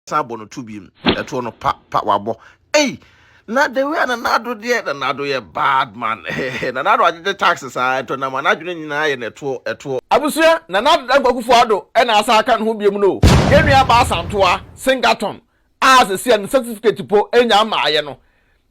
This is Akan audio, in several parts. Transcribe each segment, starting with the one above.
San bɔ no to biem. Ɛtoɔ no pa pa wabɔ. Ei! Na the way a Nana Addo deɛ Nana Addo yɛ bad man. Nana Addo agyegye tax saa ɛtɔ nam a n'adwene nyinaa yɛ no ɛtoɔ ɛtoɔ. Abusua, Nana Addo Dankwa Akufo Addo na asan aka ne ho biom no o. Yɛn nua baa Asantewa, Singaton, a seesei a ne certificate po nnya mmaeɛ no,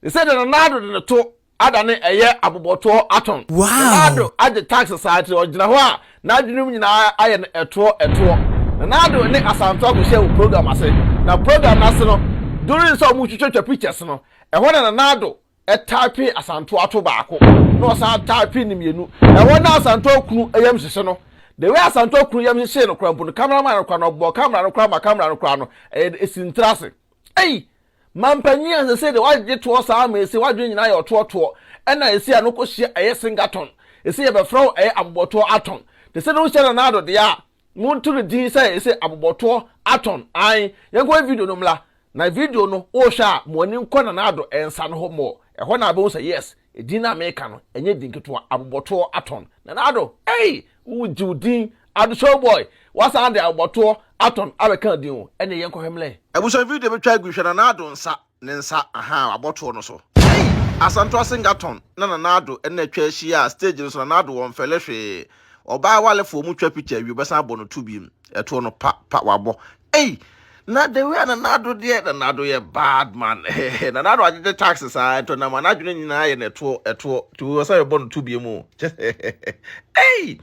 seesei deɛ Nana Addo de ne to adane ɛyɛ abobɔtoɔ atɔn. Nana Addo agye tax saa nti ɔgyina hɔ a n'adwene mu nyinaa ayɛ no ɛtoɔ ɛtoɔ. Nana Addo ne Asantewa kɔhyia wɔ program ase. Na program no ase no, during sɛ wɔretwitwatwa pictures no, ɛhɔ na Nana Addo typee Asantewa to baako na ɔsan typee ne mmienu. Ɛhɔ na Asantewa kunu yam hyehye no. The way Asantewa kunu yam hyehyee no koraa mpo no, cameraman no koraa no, ɔbɔɔ camera no koraa ma camera no koraa no, ɛyɛ ɛsi ntira ase. Ei! Mampanyin a sesei de wagye toɔ saa ma ese w'adwene nyinaa yɛ ɔtoɔ toɔ ɛna ese ano kɔ hyia ɛyɛ singaton ese yɛbɛfrɛ wo ɛyɛ abobɔtoɔ atɔn te sɛ de wohyia Nana Addo deɛ a monto no din sɛ ese abobɔtoɔ atɔn ae yɛnkɔhwɛ video no mmra na video no wohwɛ a ma w'ani nkɔ Nana Addo nsa no hɔ more ɛhɔ na wobɛhu sɛ yes edin no a meka no ɛnyɛ din ketewa abobɔtoɔ atɔn Nana Addo ei wogye wo din Addo showboy wasan de abobɔtoɔ atɔn abɛka din o ɛneɛ yɛnkɔhwɛ mmrɛ. Abusua video betwa agu hwɛ Nana Addo nsa ne nsa ahaa wabɔ toɔ no so. Ei! Asantewa Singaton na Nana Addo na atwa ahyia a stage no so Nana Addo wɔnfɛle hwee Ɔbaa awalefoɔ ɔmo twa picture awie ɔbɛsan abɔ no to biem ɛtoɔ no pa pa wabɔ Ei! Na the way a Nana Addo deɛ Nana Addo yɛ bad man Nana Addo agyegye tax saa ɛtɔ nam a n'adwene nyinaa yɛ no ɛtoɔ ɛtoɔ nti ɔsan bɛbɔ no to biem o kyɛ Ei!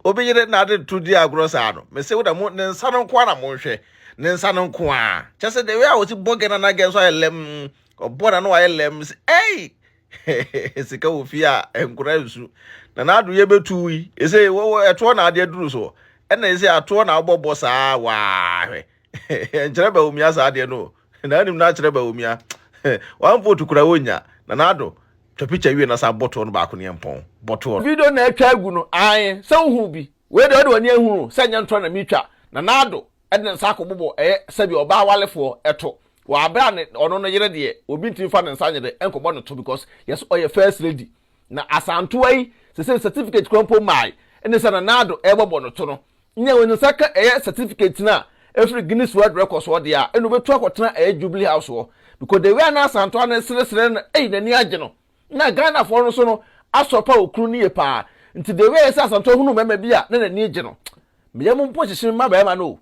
Obi yere na ade to di agorɔ saa no, mese wo da mo ne nsa no nko ara na monhwɛ. Ne nsa no nko ara. Kyɛ sɛ the way a wɔsi bɔ gɛ na na gɛ nso ayɛ lɛm. Ɔbɔ na no ayɛ lɛm. Sɛ ei! Sika wɔ fie a nkora nsu. Na n'ado yɛ bɛtu yi. Ese wɔ ɛtoɔ na adeɛ duru so. Ɛna ese atoɔ na wobɔ bɔ saa waa hwɛ. Nkyerɛ bɛ omia saa adeɛ no. Na anim na akyerɛ bɛ omia. One vote kura wonya. Na n'ado Twa picture wie na san bɔ toɔ no baako ne yɛn pɔn. Bɔ toɔ no. Video na atwa agu no ae sɛ wohuu bi. Wei deɛ wode w'ani ahunu sɛ ɛnyɛ ntorɔ na meretwa. Nana Addo de ne nsa akɔbobɔ ɛyɛ sɛbi ɔbaa walefoɔ ɛto wɔ aberɛ a ne ɔno no yere deɛ obi ntumi mfa ne nsa nyere nkɔbɔ ne to because yɛse ɔyɛ first lady. Na Asantewa yi sesei certificate koraa mpo mmae ɛne sɛ Nana Addo ɛrebɔbɔ no to no Nea ne nsa ka ɛyɛ certificate no a ɛfiri Guinness World Records hɔ deɛ a, ɛna ɔbɛtu akɔtena ɛyɛ Jubilee House hɔ. Because the way a na Asantewaa no seresere no, ei, n'ani agye no. Na Ghanafoɔ no nso no, asɔ pa okunu no yie paa. Nti the way a ɛsɛ Asantewaa hunu mmarima bi a na n'ani gye no, me yam mpo hyehye me ma barima no o.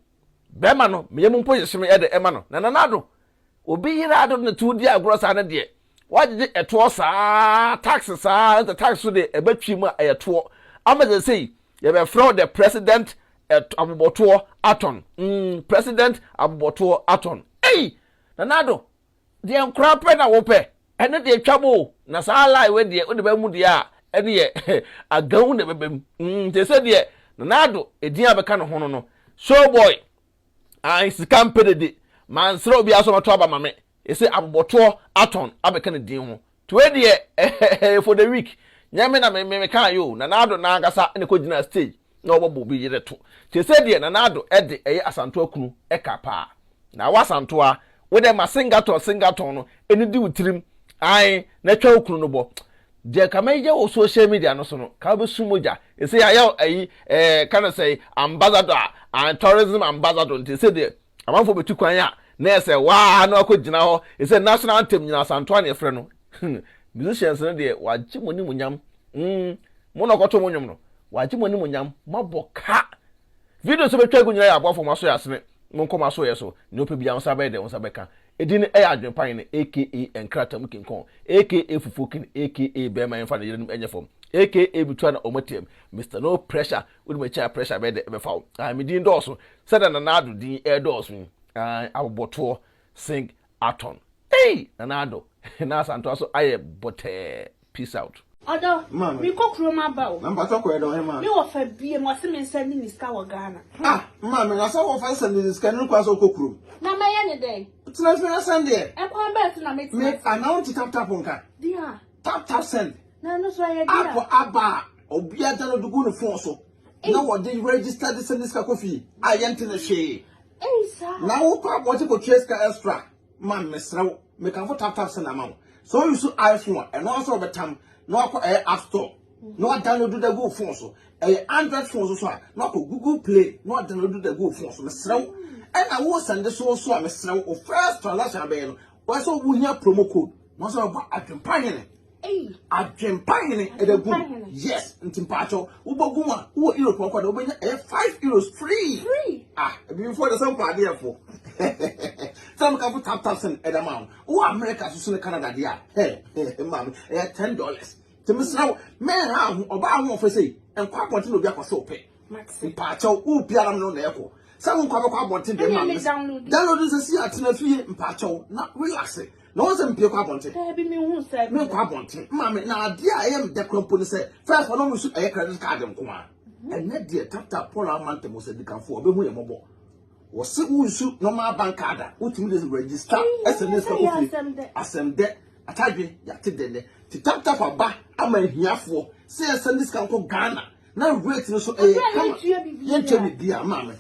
Barima no, me yam mpo hyehye me ɛde ɛma no. Na Nana Addo, Obi yere ado ne to di agorɔ saa no deɛ, woagyegye ɛtoɔ saa, tax saa, nti tax so deɛ ɛbɛtwi mu a ɛyɛ toɔ. Ama sɛ sei, yɛbɛfrɛ wo the president abobɔtoɔ atɔn. President abobɔtoɔ atɔn. Ei! Nana Addo, deɛ nkoraa pɛ na wopɛ, ɛno deɛ twa mu o. Na saa lie wei deɛ, wode bɛmu deɛ a, ɛne yɛ agawu na ɛbɛbɛ mu. Nti sɛ deɛ Nana Addo edin a bɛka ne ho no no, showboy, Ae sika mpɛ dede. Mansrɛ obiara sɛ ɔmɛto aba ma me. Ese abobɔtoɔ atɔn abɛka ne din ho. Nti wei deɛ ɛyɛ for the week. Nyɛ me na me me mekaeɛ o. Nana Addo n'ankasa na ɛkɔgyinaa stage na ɔbɔbɔ obi yere to. Nti ese deɛ Nana Addo de ɛyɛ Asantewa kunu ɛka paa. Na wo Asantewa, wo deɛ ma singatɔn singatɔn no ɛnidi wo tirim. Ae na twa wo kunu no bɔ. Deɛ ka mɛyɛ wɔ social media no so no, ka wobɛsu mogya. Ɛsɛ yɛayɛ ayi ɛɛ ka no sɛ ambassador a, tourism ambassador nti ɛsɛ deɛ amanfoɔ bɛtu kwan a na ɛsɛ waa na wakɔ gyina hɔ. Ɛsɛ national anthem nyina Asantewa na yɛfrɛ no. Musicians no deɛ wagye mo animuonyam. Mo na ɔkɔto mo nnwom no, wagye mo animuonyam, moabɔ ka. Video sɛ bɛtwa agu nyina yɛ aboafoɔ mo aso yɛ asene, monkɔ mo aso yɛ so, nea ɔpɛ biara wo nsa bɛyɛ dɛ wo nsa bɛka. Edin no yɛ Adwenpa Hene aka Nkrataa mu King Kong aka Fufuo King aka Bɛɛma Yɛmfa Ne Yerenom Nyɛ Fam aka Metua Na Ɔma Tiam Mister No Pressure Wode m'akyi a pressure bɛyɛ dɛ ɛbɛfa wo Ae me din dɔɔso sɛdeɛ Nana Addo din ɛredɔɔso yi Ae abobɔtoɔ sing aton Ei Nana Addo na Asantewa so ayɛ bɔtɛɛ Peace out. Ɔdɔ, Maame. me kɔ kurom aba o. Na mpatsɔ kɔ yɛ dɛ ɔhe maa. Me wɔfa bie mu ɔse me nsa ni ne sika wɔ Ghana. Ah maame na sɛ wɔfa sɛ ne sika no kwan sɛ ɔkɔ kurom. Na mɛyɛ ne dɛn? Tena fie na sɛn deɛ. Ɛkwan bɛn so na me tena fie? Me anaa wonte tap tap nka. Deɛ. Tap tap send. Na ɛno so ɛyɛ deɛ. App aba a obiara download gu ne phone so. Na wɔde register de send sika kɔ fie a yɛnte ne hwee. Ei saa. Na wokɔ abɔnten kɔtua sika extra. Ma mesrɛ wo, mekamfo tap tap send ama wo. Sɛ wo use iPhone a, ɛno ara sɛ wɔbɛtam na wakɔ ɛyɛ app store na wadownload da gu wo phone so. Ɛyɛ Android phone so so a, na wakɔ Google Play na wadownload da gu wo phone so. Mesrɛ wo. Ɛna wo sɛnde so so a mesrɛ wo, wo first transaction abɛyɛ no, wɔyɛ sɛ wohia promo code na wɔsɛ wɔbɔ Adwempa Hene. Adwempa Hene ɛda gu. Yes, nti mpaakyɛw wobɔ gu mu a wowɔ Europe ɔkɔ da wobɛnya ɛyɛ €5 free. Free. Ah, ebibifoɔ de sɛ mpaadeɛfo. Sɛ meka fo tap tap send ɛda ma wo. Wowɔ America so so ne Canada deɛ a, hɛ, maame, ɛyɛ $10. Nti mesrɛ wo, mɛnha ho, ɔbaa ho ɔfɛ sei, nkɔ abɔnten na obi akɔ sɛ wopɛ. Mpaakyɛw, wo biara no na ɛkɔ. Sɛ wo nkɔ abɛkɔ abɔnten deɛ ma me. Download sɛ si atena fie mpaakyɛw na relax. Na wɔn sɛ mpie kɔ abɔnten. Daabi me hu sɛ. Me nkɔ abɔnten. Maame, na adeɛ a ɛyɛ me dɛ kora mpo ne sɛ, first ɔno nso ɛyɛ credit card nko a. Ɛnɛ deɛ tap tap Paul Amantam wɔ sɛ dikanfo ɔbɛhu yɛ mmɔbɔ. Wɔse wo nsu normal bank card a wotumi de register ɛsɛ ne sika kɔ fie. Asɛm dɛ atadwe yɛate dɛ nɛ. Ti tap tap aba ama ahiafoɔ sɛ yɛsɛnde sika nkɔ Ghana na rate no so ɛyɛ kama. Yɛntua biribiara maame.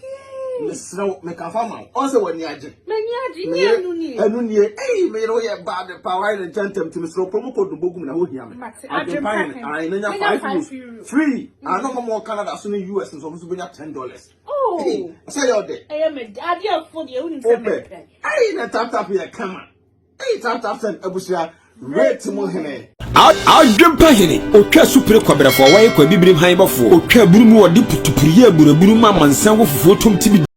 Mesrɛ wo mekafa ma wo. Ɔn sɛ w'ani agye. M'ani agye nyɛ ɛnu nie. Ɛnu nie. Ei me yere woyɛ bad paa wayɛ ne ntɛntɛm nti mesrɛ wo promo code no bɔ gu mu na ho hia me. Adwempa hene. Ae na nya €5 free. Ano ma mo Canada so ne US nso ɔmo nso bɛnya $10. Oh. Sɛ yɛ ɔdɛ. Ɛyɛ me dɛ. Adeɛ fo deɛ wonim sɛ mepɛ. Ei na tap tap yɛ kama. Ei tap tap send abusua rate mu hene. Adwempa hene, otwa supire kɔbrɛfoɔ, wɔyɛ kwabibirim han bɔfoɔ, otwa abunu mu wɔde putupuru yɛ aburabunu ma amansan wɔ fufuo tom tibi.